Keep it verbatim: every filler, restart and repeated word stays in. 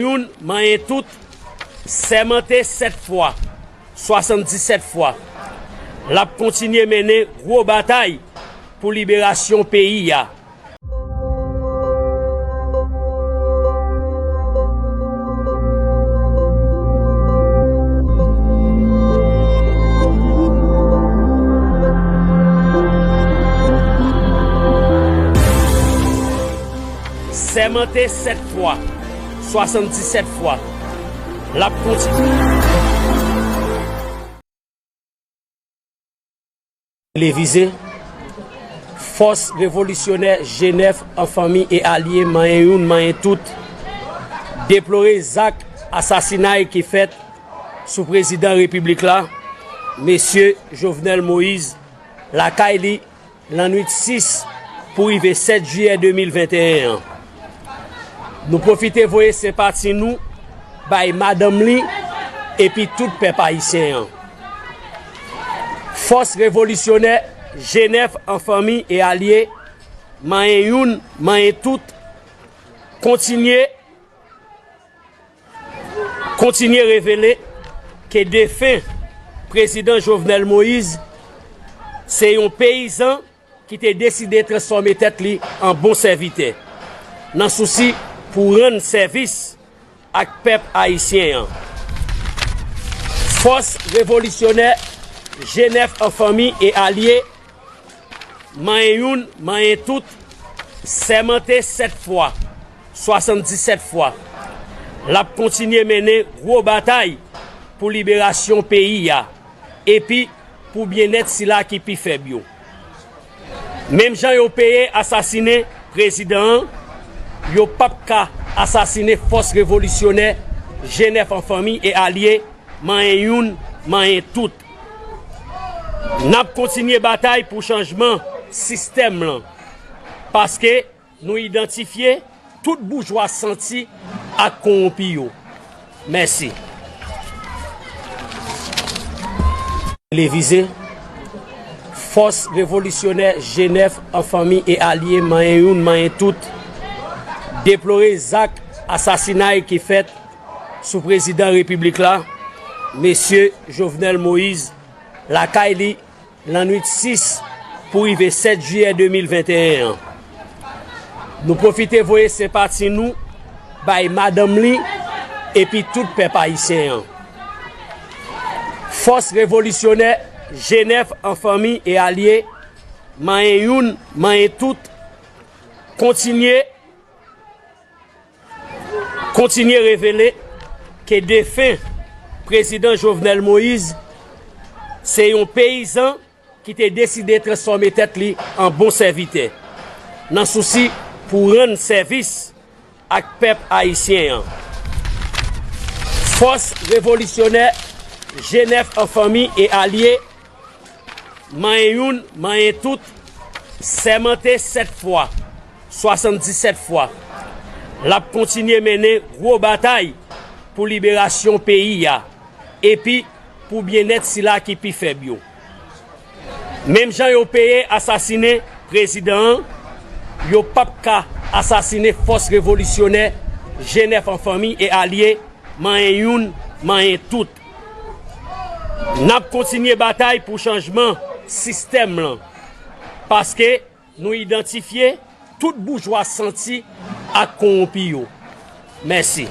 Youn, manyen tout, sèmante sèt fwa, swasanndisèt fwa. L ap kontinye mennen gwo batay pou liberasyon peyi a. Sèmante sèt fwa, swasanndisèt fwa. L ap kontinye. Televize, fòs revolisyonè G nèf an fanmi e alye, manyen youn, manyen tout, deplore zak asasinay ki fèt sou prezidan repiblik la, mesye Jovenel Moïse, lakay li, lannwit sis pou rive sèt jiyè de mil venteyen an. Nou pwofite voye senpati nou bay madanm li epi tout pèp ayisyen an. Fòs revolisyonè G nèf an fanmi e alye, manyen youn, manyen tout, kontinye, kontinye revele ke defen prezidan Jovenel Moïse se yon peyizan ki te deside transfòme tèt li an bon sèvitè, nan sousi pou rann sèvis ak pèp ayisyen an. Fòs revolisyonè G nèf an fanmi e alye, manyen youn, manyen tout, sèmante sèt fwa, swasanndisèt fwa. L ap kontinye mennen gwo batay pou liberasyon peyi a epi pou byennèt sila ki pi fèb yo. Menm jan yo peye asasinen prezidan an, yo p ap ka asasinen fòs revolisyonè G nèf an fanmi e alye, manyen youn, manyen tout. N ap kontinye batay pou chanjman sistèm lan, paske nou idantifye tout boujwa santi ak kowonpi yo. Mèsi. Televize, fòs revolisyonè G nèf an fanmi e alye, manyen youn, manyen tout, deplore zak asasinay ki fèt sou prezidan repiblik la, mesye Jovenel Moïse, lakay li, lannwit sis pou rive sèt jiyè de mil venteyen an. Nou pwofite voye senpati nou bay madanm li epi tout pèp ayisyen an. Fòs revolisyonè G nèf an fanmi e alye, manyen youn, manyen tout, kontinye kontinye revele ke defen prezidan Jovenel Moïse se yon peyizan ki te deside transfòme tèt li an bon sèvitè, nan sousi pou rann sèvis ak pèp ayisyen an. Fòs revolisyonè G nèf an fanmi e alye, manyen youn, manyen tout, sèmante sèt fwa, swasanndisèt fwa. L ap kontinye mennen gwo batay pou liberasyon peyi a epi pou byennèt sila ki pi fèb yo. Menm jan yo peye asasinen prezidan an, yo p ap ka asasinen fòs revolisyonè G nèf an fanmi e alye, manyen youn, manyen tout. N ap kontinye batay pou chanjman sistèm lan, paske nou idantifye tout boujwa santi ak kowonpi yo. Mèsi.